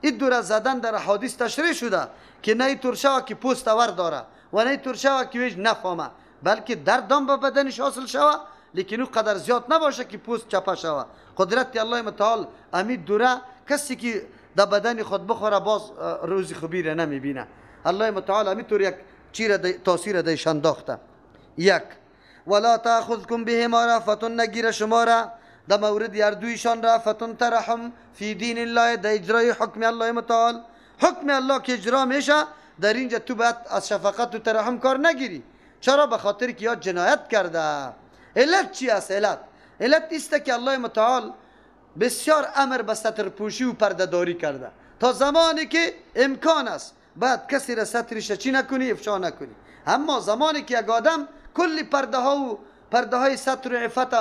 این دوره زدن در حدیث تشریح شده که نه طور شوه که پوست ور داره و نه طور شوه که ویج نفهمه، بلکه دردم به بدنش حاصل شوه، لیکن او قدر زیاد نباشه که پوست چپه شوه. قدرت الله متعال امی دوره کسی که در بدن خود بخوره باز روزی خوبی را نمیبینه. الله متعال امی طور یک چیره تاثیر دیش انداخته. یک، ولا تأخذكم بهما رأفة، نگیره شما را در مورد اردویشان رأفة ترحم فی دین الله، در اجرای حکم الله متعال. حکم الله که اجرا میشه در اینجا تو باید از شفقت و ترحم کار نگیری. چرا؟ به خاطر که یا جنایت کرده. علت چی است؟ علت است که الله متعال بسیار امر به ستر پوشی و پرده داری کرده. تا زمانی که امکان است بعد کسی را سترش چی نکنی، افشا نکنی. اما زمانی که یک آدم کلی پرده ها و پرده های ستر و عفت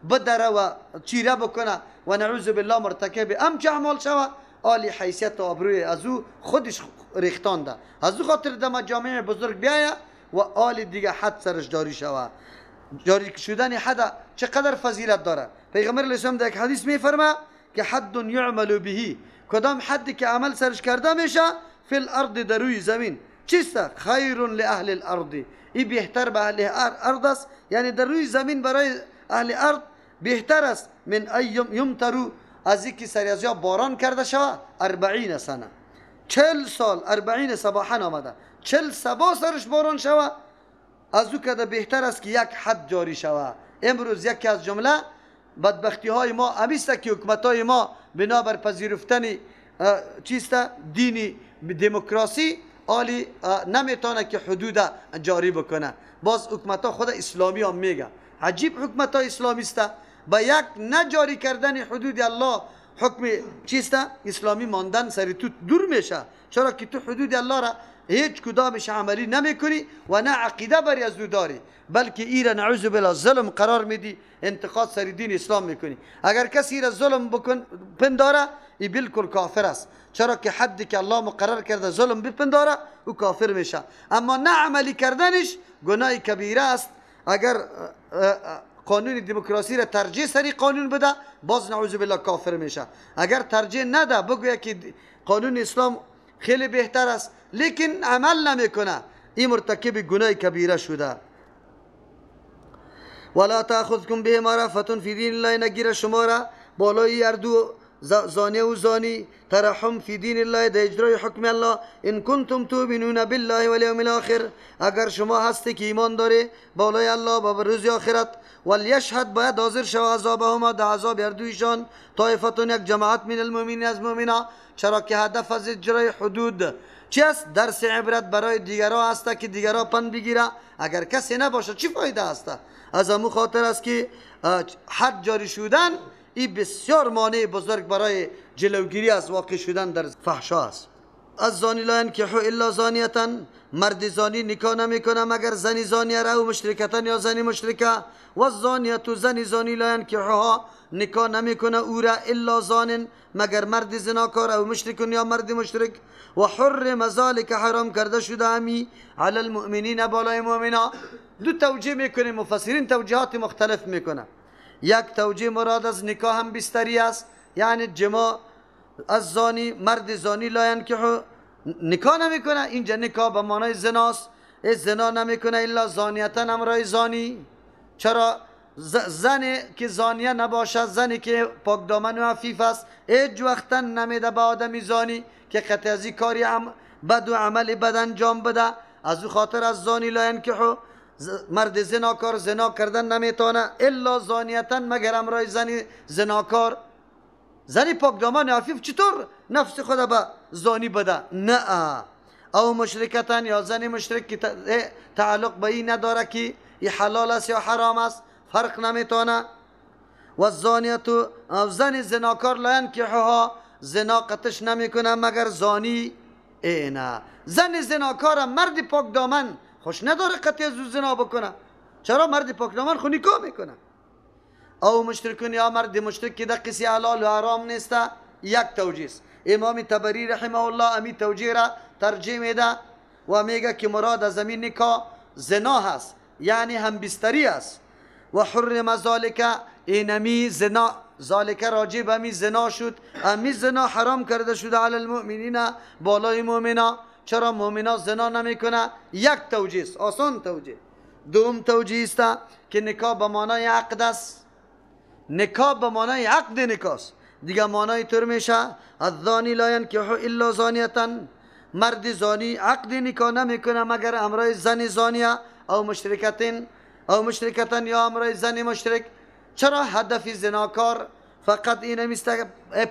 بدره و چیره بکنه و نعوذ بالله مرتکب امچه اعمال شوه، آلی حیثیت و آبروی از او خودش ریختانده. از او خاطر دم جامعه بزرگ بیایه و آل دیگه حد سرش جاری شوه. جاری شدن حد چقدر فضیلت داره. پیغمبر علیه السلام در یک حدیث میفرما که حد یعمل به، کدام حدی که عمل سرش کرده میشه فی الارض، در روی زمین، چیست؟ خیر لاهل الارض، ای بهتر به اهل ارض است، یعنی در روی زمین برای اهل ارض بهتر است من ای یمطروا، از اینکه سری از باران کرده شوه 40 سنه، 40 سال، 40 صباحا آمده، 40 صبا سرش باران شوه، از او کده بهتر است که یک حد جاری شوه. امروز یکی از جمله بدبختی های ما امیست که حکومت های ما بنابر پذیرفتن چیست دینی دموکراسی آلی نمیتونه که حدود جاری بکنه. باز حکومت ها خود اسلامی هم میگه، عجیب حکومت های اسلامی است با یک نجاری کردن حدود الله حکم چیست اسلامی ماندن سری تو دور میشه. چرا که تو حدود الله را هیچ کدامش عملی نمیکنی و نه عقیده بری از او داری، بلکه ایره نعوذ بالله ظلم قرار میدی، انتقاد سر دین اسلام میکنی. اگر کسی ایره ظلم بکن پنداره ای بالکل کافر است، چرا که حدی که الله مقرر کرده ظلم بپنداره او کافر میشه. اما نه عملی کردنش گناه کبیره است. اگر قانون دموکراسی را ترجیح سری قانون بده باز نعوذ بالله کافر میشه. اگر ترجیح نده بگوید که قانون اسلام خیلی بهتر است لیکن عمل نمیکنه، این مرتکب گناه کبیره شده. ولا تأخذكم بهما رأفة فی دین الله، نگیره شما را بالای اردو زانیه و زانی ترحم فی دین الله، در اجرای حکم الله. ان کنتم تؤمنون بالله والیوم الاخر، اگر شما هستی که ایمان داره بالای الله و روز آخرت. ولیشهد، باید حاضر شو عذابهما، در عذاب اردویشان، طائفتون، یک جماعت، من المؤمنین، از مؤمنا. چرا که هدف از اجرای حدود چی است؟ درس عبرت برای دیگرها است که دیگرها پند بگیره. اگر کسی نباشه چی فایده است؟ از امو خاطر است که حد جاری شدن این بسیار مانع بزرگ برای جلوگیری از واقع شدن در فحشا است. الزانی لا ینکح الا زانیة، مرد زانی نکاح نمیکنه مگر زنی زانیه را، و مشرکة یا زنی مشرکه. و الزانیة، زنی زانی، لا ینکحها، نکاح نمیکنه او را الا زان، مگر مرد زناکار، او مشرک یا مرد مشرک. و حرم ذلک، حرام کرده شده امی علی المؤمنین، بالای مؤمنا. دو توجیه میکنه مفسرین، توجیهات مختلف میکنه. یک توجیه مراد از نکاح هم بستری است، یعنی جماع. از زانی، مرد زانی لا ینکح، نکاح نمیکنه، اینجا نکاح به معنای زناست، زنا نمیکنه الا زانیتا، امرای زانی. چرا؟ زن که زانیه نباشه، زنی که پاک دامن و عفیف است، هیچ وقتا نمیده به آدمی زانی که قطع از کاری بد و عمل بد انجام بده. از او خاطر از زانی لا ینکح، مرد زناکار زنا کردن نمیتونه الا زانیتا، مگر امرای زنی زناکار. زنی پاک دامن عفیف چطور نفس خود به زانی بده؟ نه. او مشرکتن، یا زنی مشرک که تعلق به این نداره که این حلال است یا حرام است، فرق نمیتونه. و الزانیة، زن زناکار لا ینکحها، زنا قطش نمیکنه مگر زانی. ای نه، زن زناکار مرد پاک دامن خوش نداره قطعی از زنا بکنه. چرا؟ مرد پاک دامن خو نکاح میکنه. او مشرکون، یا مرد مشرک که در قصه حلال و حرام نیست. یک توجیه است. امام طبری رحمه الله امی توجیه را ترجیح میده و میگه که مراد از امین نکاح زنا هست، یعنی هم بستری است. و حرم ذلک، اینمی زنا ذالک راجع به امی زنا شد، امی زنا حرام کرده شده علی المؤمنین، بالای مؤمنا. چرا مؤمنا زنا نمیکنه؟ یک توجیه است، آسان توجیه. دوم توجیه است که نکاح به معنای عقد است، نکاح به معنای عقد نکاح است. دیگه معنای طور میشه الزانی لا ینکح الا زانیة، مرد زانی عقد نکاح نمیکنه مگر امرای زن زانیه او مشرکتین، او مشرکتن یا امرای زن مشرک. چرا هدف زناکار فقط این است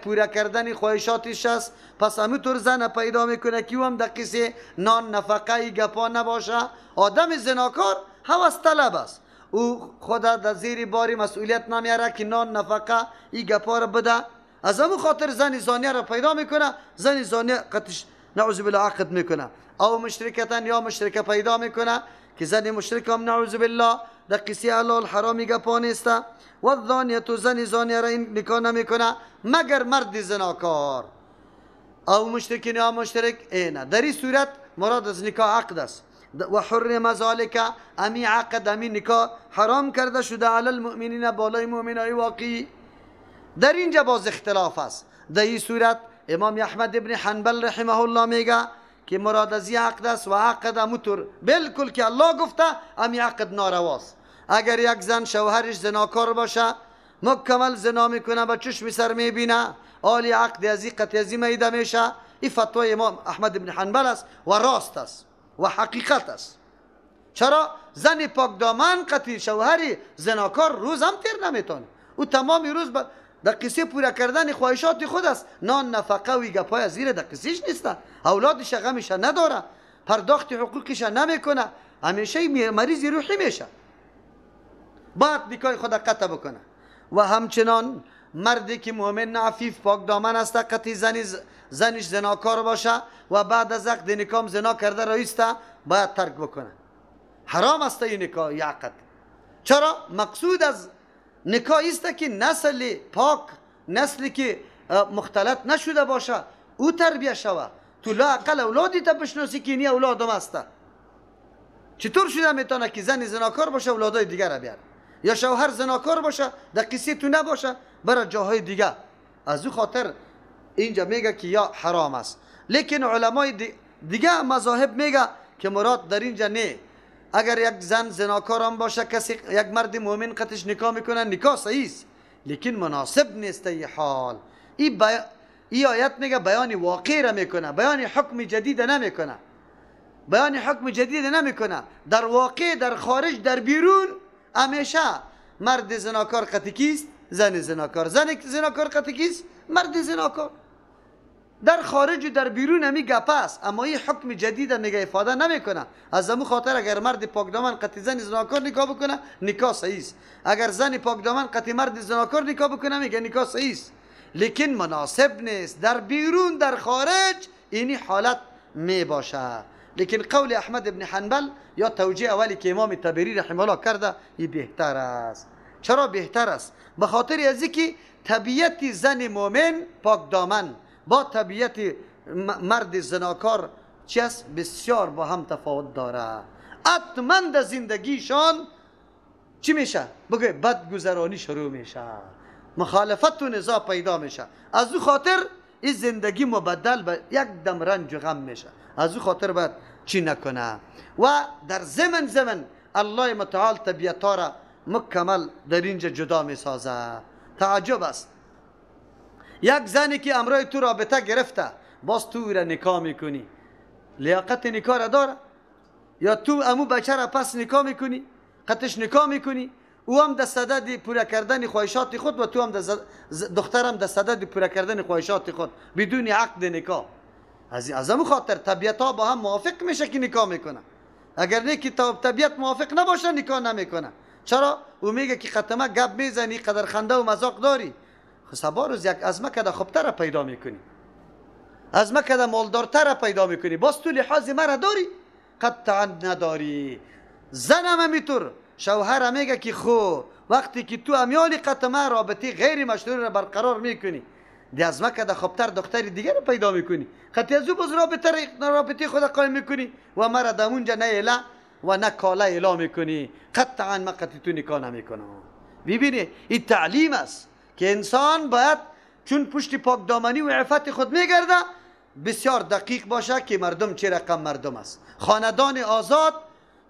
پورا کردن خواهشاتش است؟ پس همونطور زن پیدا میکنه که او هم در قصه نان نفقه گپا نباشه. آدم زناکار هوس طلب است، او خدا در زیر باری مسئولیت نمیاره که نان نفقه ای گپا را بده. از همون خاطر زن زانیه را پیدا میکنه، زن زانیه قطش نعوذ بالله عقد میکنه. او مشرکتن یا مشرکه پیدا میکنه که زن مشرک هم نعوذ بالله در قصه حلال حرامی گپا نیست. و الزانیه زن زانیه را این نکاح نمیکنه مگر مرد زناکار او مشرکین یا مشرک. اینه در این صورت مراد از نکاح عقد است. و حرم ذالک، امی عقد امی نکاح حرام کرده شده علی المؤمنین، بالای مؤمنای واقعی. در اینجا باز اختلاف است. در این صورت امام احمد ابن حنبل رحمه الله میگه که مراد از این عقد است و عقد اموتور بالکل که الله گفته امی عقد نارواست. اگر یک زن شوهرش زناکار باشه، مکمل زنا میکنه، با چشم سر میبینه، آلی عقد از این قطع از این میده میشه. این فتوای امام احمد ابن حنبل است و راست است و حقیقت است. چرا؟ زن پاک دامن قطعی شوهری زناکار روز هم تیر نمیتونه، او تمام روز در قصه پورا کردن خواهشات خود است. نان نفقه و گپای زیر در قصهش نیست، اولادش غمش نداره، پرداخت حقوقش نمیکنه، همیشه مریض روحی میشه. باید نکاح خود قطع بکنه. و همچنان مردی که مؤمن عفیف پاک دامن است، قطعی زنش زناکار باشه و بعد از عقد نکاح زنا کرده رئیسته، باید ترک بکنه. حرام است این نکاح عقد. چرا؟ مقصود از نکاح است که نسل پاک، نسلی که مختلط نشده باشه، او تربیه شوه. تو لااقل اولادی تا بشناسی که اینی اولادم است. چطور شده میتونه که زن زناکار باشه اولادای دیگر را بیاره، یا شوهر زناکار باشه در قصه تو نباشه برای جاهای دیگه؟ از او خاطر اینجا میگه که یا حرام است. لیکن علمای دیگه مذاهب میگه که مراد در اینجا نه، اگر یک زن زناکار هم باشه، کسی یک مرد مؤمن قطش نکاح میکنه، نکاح صحیح است، لیکن مناسب نیست این حال. ای آیت میگه بیان واقع را میکنه، بیان حکم جدید نمیکنه، بیان حکم جدید نمیکنه. در واقع، در خارج، در بیرون همیشه مرد زناکار قطعی کیست؟ زن زناکار. زن زناکار قطعی کیست؟ مرد زناکار. در خارج و در بیرون همی گپ است، اما این حکم جدید میگه افاده نمیکنه. از همون خاطر اگر مرد پاکدامن قطعی زن زناکار نکاح بکنه، نکاح صحیح است. اگر زن پاکدامن قطعی مرد زناکار نکاح بکنه، میگه نکاح صحیح است، لیکن مناسب نیست. در بیرون، در خارج اینی حالت می باشه. لیکن قول احمد ابن حنبل یا توجیه اولی که امام طبری رحمه الله کرده این بهتر است. چرا بهتر است؟ به خاطر از اینکه طبیعت زن مؤمن پاک دامن با طبیعت مرد زناکار چی است؟ بسیار با هم تفاوت داره. حتما در زندگیشان چی میشه؟ بگه بدگذرانی شروع میشه، مخالفت و نزاع پیدا میشه. از او خاطر این زندگی مبدل به یک دم رنج و غم میشه. از او خاطر باید چی نکنه. و در زمن الله متعال طبیعت ها را مکمل در اینجا جدا میسازه. تعجب است، یک زنی که امرای تو رابطه گرفته، باز تو را نکاح میکنی، لیاقت نکاح را داره، یا تو امو بچه را پس نکاح میکنی، قطش نکاح میکنی، او هم در صدد پورا کردن خواهشات خود و تو هم دخترم در صدد پورا کردن خواهشات خود بدون عقد نکاح. از امو خاطر طبیعت ها با هم موافق میشه که نکاح میکنه. اگر نه که طبیعت موافق نباشه نکاح نمیکنه. چرا؟ او میگه که ختمه گپ میزنی، قدر خنده و مذاق داری، خب سبا روز یک از مکه خوبتر پیدا میکنی، از مکه مالدارتر پیدا میکنی، باز تو لحاظ مرا داری؟ قطعا نداری. زنم همیطور، شوهر میگه که خو وقتی که تو امیال قطمه رابطه غیر مشروع را برقرار میکنی، دی از مکه خوبتر دختر دیگر رو پیدا میکنی، خطی از او باز رابطه خود قایم میکنی و مرا در اونجا نه اله و نه کاله اعلام میکنی، قطعا ما قطعی تو نکاح نمیکنم. ببینی این تعلیم است که انسان باید چون پشت پاک دامنی و عفت خود میگرده بسیار دقیق باشه که مردم چه رقم مردم است. خاندان آزاد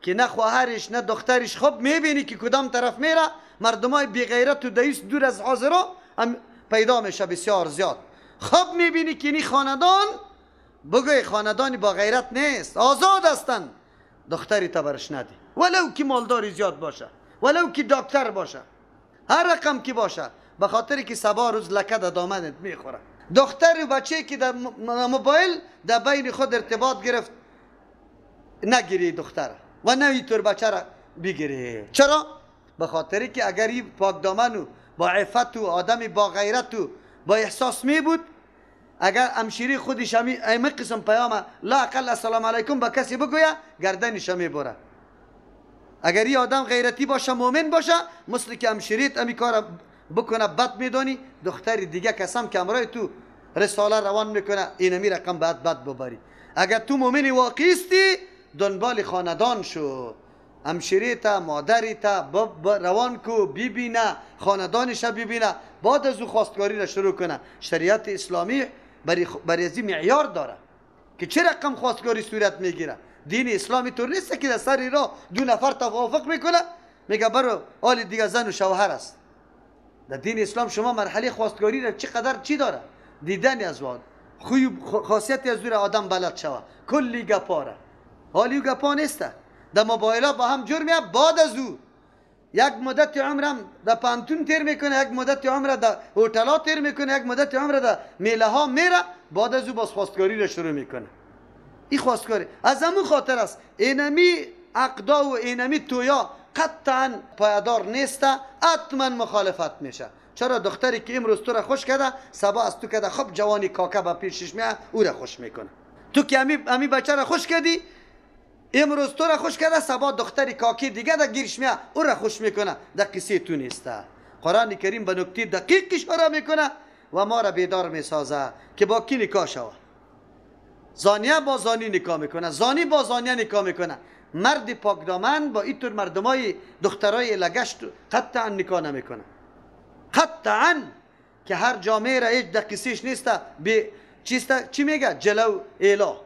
که نه خواهرش نه دخترش، خب میبینی که کدام طرف میره، مردمای بی غیرت و دیوس دور از حاضرا هم پیدا میشه بسیار زیاد. خب میبینی که این خاندان بگوی خاندانی با غیرت نیست، آزاد هستند، دختری تبرش ندی، ولو که مالداری زیاد باشه، ولو که دکتر باشه، هر رقم که باشه، به خاطر که صبا روز لکه در دامنت میخوره. دختر و بچه که در موبایل در بین خود ارتباط گرفت، نگیری دختر و نه اینطور بچه را بگیری. چرا؟ به خاطر که اگر این پاک دامن و با عفت و آدم با غیرت و با احساس می بود، اگر امشیری خودش امی قسم پیام لا اقل السلام علیکم با کسی بگویه، گردنش میبره. اگر این آدم غیرتی باشه، مؤمن باشه، مثل که امشیریت امی کار بکنه بد میدانی، دختر دیگه کسم که امرای تو رساله روان میکنه، اینمی رقم بعد بد ببری. اگر تو مؤمن واقعی استی، دنبال خاندان شو، همشیریتا مادریتا روان کو ببینه، خاندانش ببینه، بعد از او خواستگاری را شروع کنه. شریعت اسلامی برای از معیار داره که چه رقم خواستگاری صورت میگیره. دین اسلامی طور نیست که در سر راه دو نفر توافق میکنه میگه برو آل دیگه زن و شوهر است. در دین اسلام شما مرحله خواستگاری را چقدر چی داره؟ دیدن از واد خوی خاصیت از دور آدم بلد شوه، کلی گپاره. حالی گپا نیست، در موبایل با هم جور میاد. بعد از او یک مدت عمرم در پانتون تیر میکنه، یک مدت عمر در هتل تیر میکنه، یک مدت عمر در میله ها میره، بعد از او باز خواستگاری را شروع میکنه. این خواستگاری از همون خاطر است اینمی عقدا و اینمی تویا قطعا پایدار نیست، حتما مخالفت میشه. چرا؟ دختری که امروز تو را خوش کرده، صبا از تو کرده خب جوانی کاکا به پیشش میاد، او را خوش میکنه. تو که امی بچه را خوش کردی، امروز تو را خوش کرده، صبا دختری کاکی دیگه در گیرش میاد، او را خوش میکنه. در قصه تو نیست. قرآن کریم به نکته دقیق اشاره میکنه و ما را بیدار میسازه که با کی نکاح شوه. زانیه با زانی نکاح میکنه، زانی با زانیه نکاح میکنه. مرد پاک دامن با اینطور مردمای دخترای لگشت قطعا نکاح نمیکنه، قطعا. که هر جامعه را هیچ دقیقیش نیست، به چیست چی میگه جلو اله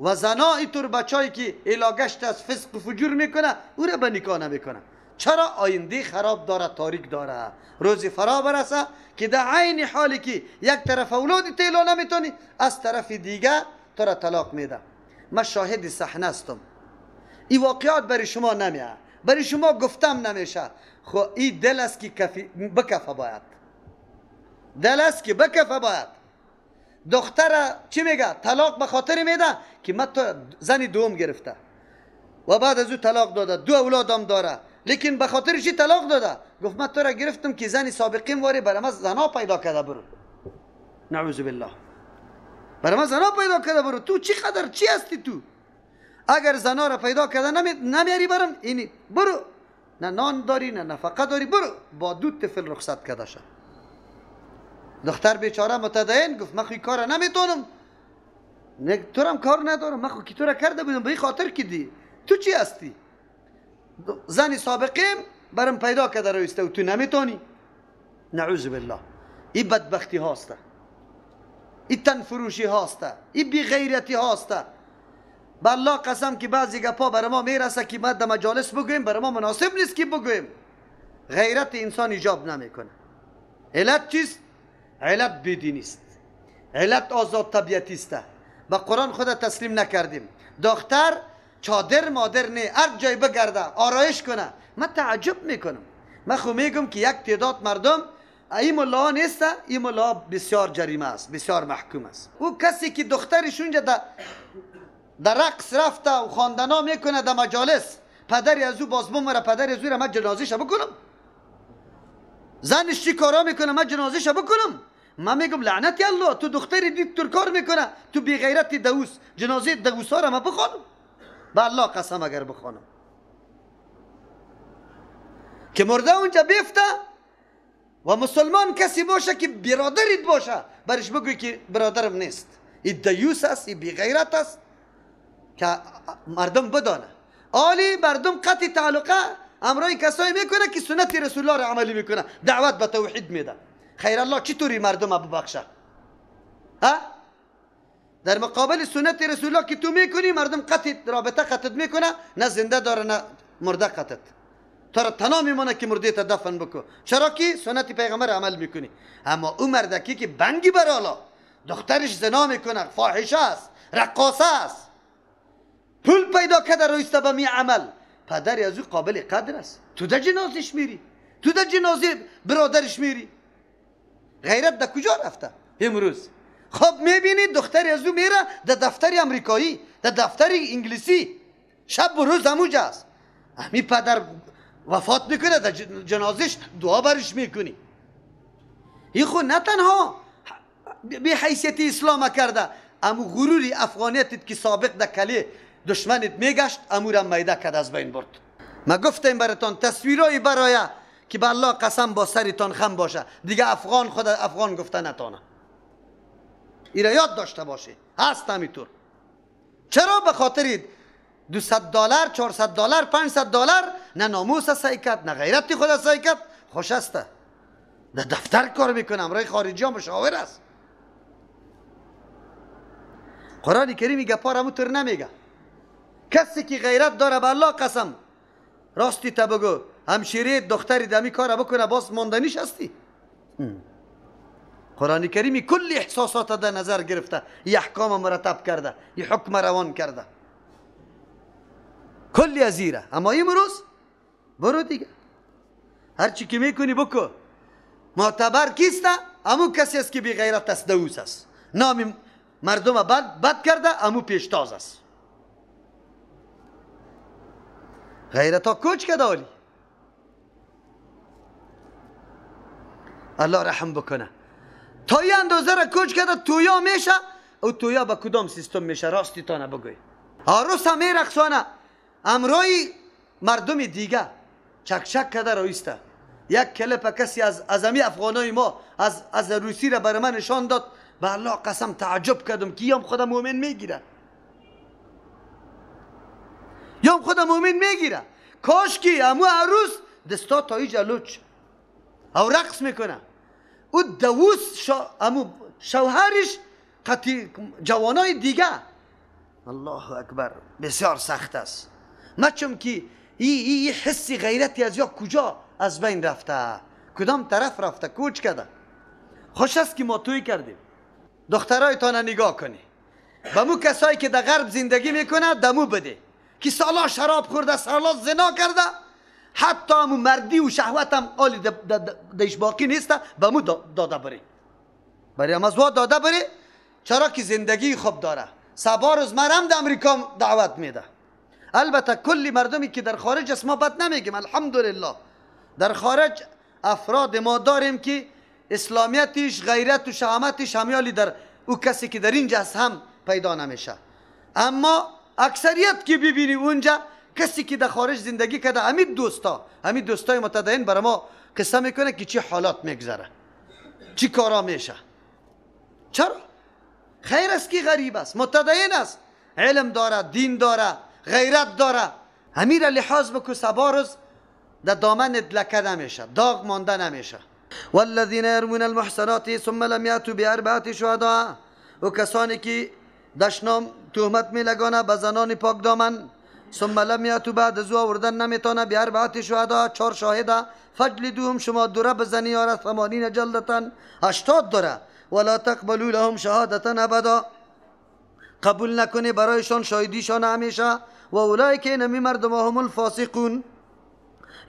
و زنا اینطور بچایی که اله گشت از فسق و فجور میکنه، او را به نکاح نمیکنه. چرا؟ آینده خراب داره، تاریک داره. روزی فرا برسه که در عین حالی که یک طرف اولاد تیلا نمیتونی، از طرف دیگه تو را طلاق میده. من شاهد صحنه هستم. این واقعات برای شما نمیه، برای شما گفتم نمیشه. خو این دل است که بکفه باید، دل است که بکفه باید. دختر چی میگه؟ طلاق به خاطر میده که من تو زن دوم گرفته و بعد از او طلاق داده، دو اولادم داره، لیکن به خاطر چی طلاق داده؟ گفت من تو را گرفتم که زن سابقیم واری برای من زنا پیدا کرده برو. نعوذ بالله، برای من زنا پیدا کرده برو. تو چی قدر چی هستی تو؟ اگر زنا را پیدا کرده نمیاری برم، اینی برو، نه نان داری نه نفقه داری، برو با دو طفل رخصت کرده شد. دختر بیچاره متدین گفت من خو کار نمیتونم، تو رم کار ندارم، من خو کی تو را کرده بودم به این خاطر که دی تو چی هستی؟ زن سابقیم برم پیدا کرده رویسته و تو نمیتونی. نعوذ بالله. این بدبختی هاسته، این تنفروشی هاسته، این بی غیرتی هاسته. به الله قسم که بعضی گپا برای ما میرسه که ما در مجالس بگویم، برای ما مناسب نیست که بگویم. غیرت انسان ایجاب نمیکنه. علت چیست؟ علت بیدینی است، علت آزاد طبیعتی است. به قرآن خود تسلیم نکردیم. دختر چادر مادر نه، هر جای بگرده آرایش کنه. من تعجب میکنم. من خو میگم که یک تعداد مردم این ملا نیست، این ملا بسیار جریمه است، بسیار محکوم است. او کسی که دخترش اونجا در رقص رفته و خواندنا میکنه در مجالس، پدری از او باز بمره، پدری از او را من جنازه‌ش بکنم، زنش چی کارا میکنه من جنازه‌ش بکنم. من میگم لعنت الله، تو دختری دید تو کار میکنه، تو بی غیرت دوس، جنازه دوسا را من بخوانم؟ به الله قسم اگر بخوانم که مرده اونجا بیفته و مسلمان کسی باشه که برادریت باشه، برش بگوی که برادرم نیست، این دیوس است، این بی غیرت است، که مردم بدانه. آلی مردم قطع تعلقه امرای کسایی میکنه که سنت رسول الله را عملی میکنه، دعوت به توحید میده. خیر الله چطوری مردم ببخشه؟ ها؟ در مقابل سنت رسول الله که تو میکنی مردم قطع رابطه قطع میکنه، نه زنده داره نه مرده قطع. تو را تنها میمانه که مرده تا دفن بکو، چرا که سنت پیغمبر عمل میکنی. اما او مردکی که بنگی برالا دخترش زنا میکنه، فاحشه است، رقاصه است، پول پیدا کرده رویسته به می عمل، پدر از او قابل قدر است. تو در جنازش میری، تو در جنازه برادرش میری. غیرت در کجا رفته امروز؟ خب میبینی دختر از او میره در دفتر امریکایی، در دفتر انگلیسی، شب و روز همونجا است. همی پدر وفات میکنه، در جنازش دعا برش میکنی. این خود نه تنها بی حیثیت اسلام کرده، امو غرور افغانیتت که سابق در کلی دشمنت میگشت، امو را میده کرد از بین برد. ما گفتیم براتان تصویرای برای که به الله قسم با سرتان خم باشه، دیگه افغان خود افغان گفته نتانه. ایرا یاد داشته باشه، هست همینطور. چرا؟ به خاطر $200، $400، $500 نه ناموس سعی کرد، نه غیرت خود سعی کرد. خوش است در دفتر کار میکنه، امرای خارجی ها مشاور است. قرآن کریم گپا را همونطور نمیگه. کسی که غیرت داره به الله قسم راستی تا بگو همشیره دختری دمی کار بکنه باز ماندنیش هستی. قرآن کریمی کل احساسات در نظر گرفته، یه احکام مرتب کرده، یه حکم روان کرده، کلی ازیره. اما امروز برو دیگه هرچی که میکنی بکو. معتبر کیسته؟ امو کسی است که بی غیرت است، دوست است، نام مردم بد کرده، امو پیشتاز است. غیرت ها کوچ کرده. آلی الله رحم بکنه. تا یه اندازه را کوچ کرده تویا میشه. او تویا به کدام سیستم میشه؟ راستی تا نبگوی. عروس هم میرقصانه امرای مردم دیگه چک چک کرده رایسته. یک کلپ کسی از امی افغانای ما از روسی را برای من نشان داد، به الله قسم تعجب کردم که یام خدا مؤمن میگیره، یام خدا مؤمن میگیره. کاش که امو عروس دستا تا ایجا لوچ او رقص میکنه، او دوست امو شوهرش قطعی جوانای دیگه. الله اکبر، بسیار سخت است. ما چون که ای حس غیرتی از یا کجا از بین رفته، کدام طرف رفته، کوچ کرده. خوش است که ما توی کردیم. دخترایتان نگاه کنی، به مو کسایی که در غرب زندگی میکنه دمو بده که سالا شراب خورده، سالا زنا کرده، حتی همو مردی و شهوت هم آلی دیش باقی نیست، به مو داده بری، بری هم از داده بری. چرا که زندگی خوب داره. سبا روز مرم در امریکا دعوت میده. البته کلی مردمی که در خارج است ما بد نمیگیم، الحمدلله در خارج افراد ما داریم که اسلامیتش، غیرت و شهامتش همیالی در او کسی که در اینجا است هم پیدا نمیشه. اما اکثریت که ببینی اونجا کسی که در خارج زندگی کرده، همین دوستا، همین دوستای متدین برای ما قصه میکنه که چی حالات میگذره، چی کارا میشه. چرا؟ خیر است که غریب است، متدین است، علم داره، دین داره، غیرت داره. همین را لحاظ بکو، سبا روز در دامن لکه نمیشه، داغ مانده نمیشه. والذین یرمون المحصنات ثم لم یأتوا بأربعة شهداء، و کسانی که دشنام تهمت میلگانه به زنان پاک دامن، ثم لم یأتوا بعد از او آوردن نمیتانه بأربعة شهداء، 4 شاهده، فجلدوهم، شما دوره بزنی یاره 80 جلدة، 80 دوره، ولا تقبلوا لهم شهادة ابدا، قبول نکنی برایشان شاهدیشان همیشه. و اولئک نمی مردم هم الفاسقون،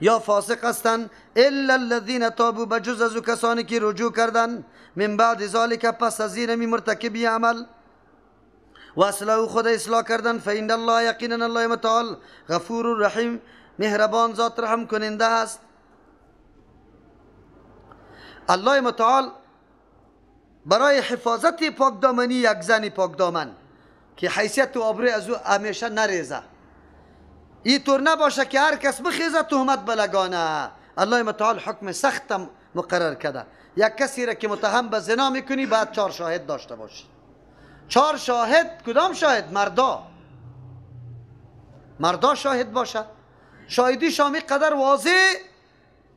یا فاسق هستند، الا الذين تابوا، بجز از کسانی که رجوع کردند، من بعد ذلك، پس از این مرتکبی عمل، و اصلاح خود اصلاح کردن، فإن الله، یقینا الله متعال غفور رحیم، مهربان ذات رحم کننده است. الله متعال برای حفاظت پاک دامنی یک زن پاک دامن که حیثیت و آبروی از او همیشه نریزه، اینطور نباشه که هر کس بخیزه تهمت بلگانه. الله متعال حکم سخت مقرر کرده. یک کسی را که متهم به زنا میکنی باید 4 شاهد داشته باشی. 4 شاهد، کدام شاهد؟ مردا، مردا شاهد باشه. شاهدی شامی قدر واضح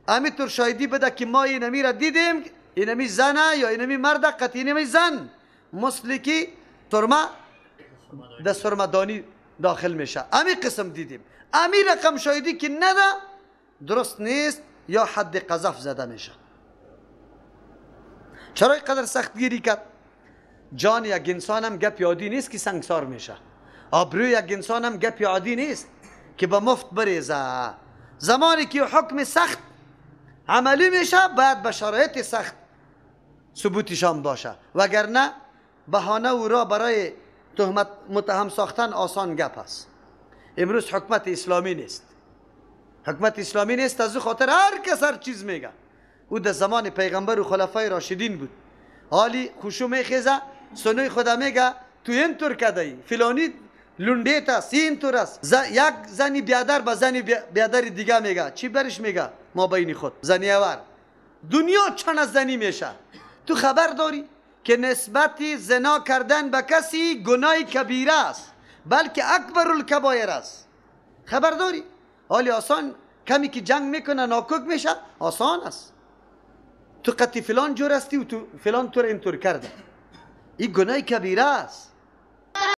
همینطور شاهدی بده که ما این را دیدیم اینمی زنه یا اینمی مرد قطعی اینمی زن مثل که سرمه در سرمدانی داخل میشه. امی قسم دیدیم، امی رقم شاهدی که نده درست نیست یا حد قذف زده میشه. چرا اینقدر سختگیری کرد؟ جان یک انسان هم گپ عادی نیست که سنگسار میشه، آبروی یک انسان هم گپ عادی نیست که به مفت بریزه. زمانی که حکم سخت عملی میشه باید به شرایط سخت ثبوتشان باشه، وگرنه بهانه او را برای تهمت متهم ساختن آسان گپ است. امروز حکمت اسلامی نیست، حکمت اسلامی نیست، از او خاطر هر کس هر چیز میگه. او در زمان پیغمبر و خلفای راشدین بود. حالی خوشو میخیزه سنوی خدا میگه تو اینطور کده ای، فلانی لونډیت است، اینطور است. یک زنی بیادر به زنی بیادر دیگه میگه چی برش میگه؟ ما بین خود زنی اور دنیا چند زنی میشه. تو خبر داری که نسبت زنا کردن به کسی گناه کبیره است، بلکه اکبر الکبایر است. خبر داری؟ حالی آسان کمی که جنگ میکنه ناکوک میشه آسان است. تو قطی فلان جور هستی و تو فلان طور اینطور کرده، این گناه کبیره است.